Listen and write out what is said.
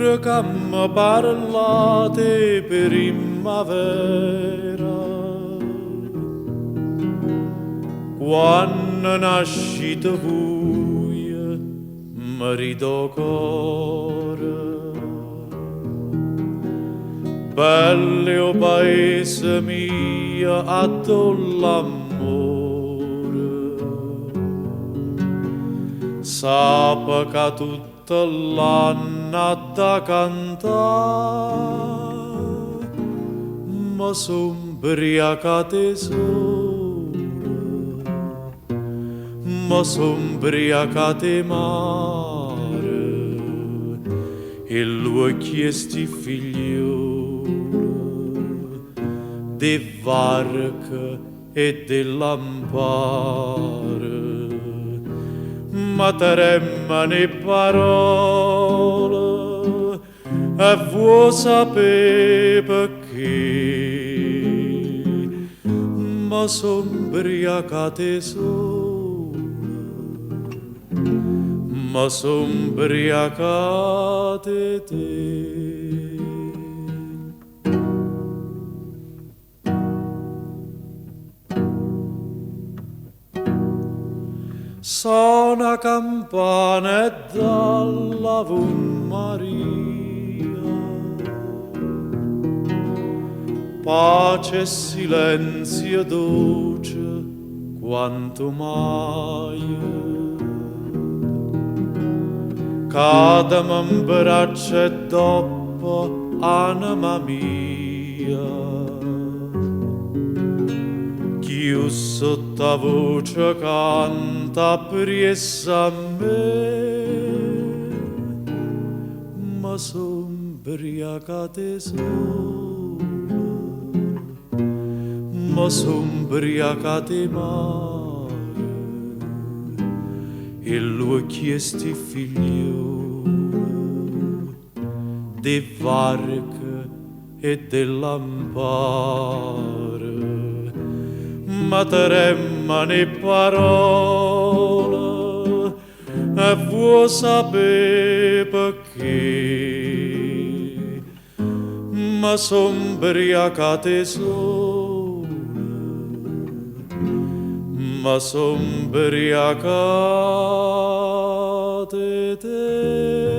pure ca me parlate 'e primmavera. Quanno nascite vuje, me ride 'o core. Bello è 'o paese mio addò l'ammore sape ca tutto l'anno adda cantà. Me so' 'mbriacato 'e sole, me so' 'mbriacato 'e mare e l'uocchie 'e 'sti figliole, d' 'e varche e d' 'e lampare. Ma tremmano 'e parole e vuò sapè pecchè? Me so' 'mbriacato 'e sole, me so' 'mbriacato 'e te. Sona 'a campana e dall' 'Avummaria. Pace e silenzio doce quanto maje. Cademe 'mbraccio e doppo, anema mia, cchiù sottavoce canta appriesso a me. Me so' 'mbriacato 'e sole, me so' 'mbriacato 'e mare e l'uocchie 'e 'sti figliole, d' 'e varche e d' 'e lampare. Ma tremmano 'e parole e vuò sapè pecchè? Me so' 'mbriacato 'e sole, me so' 'mbriacato 'e te.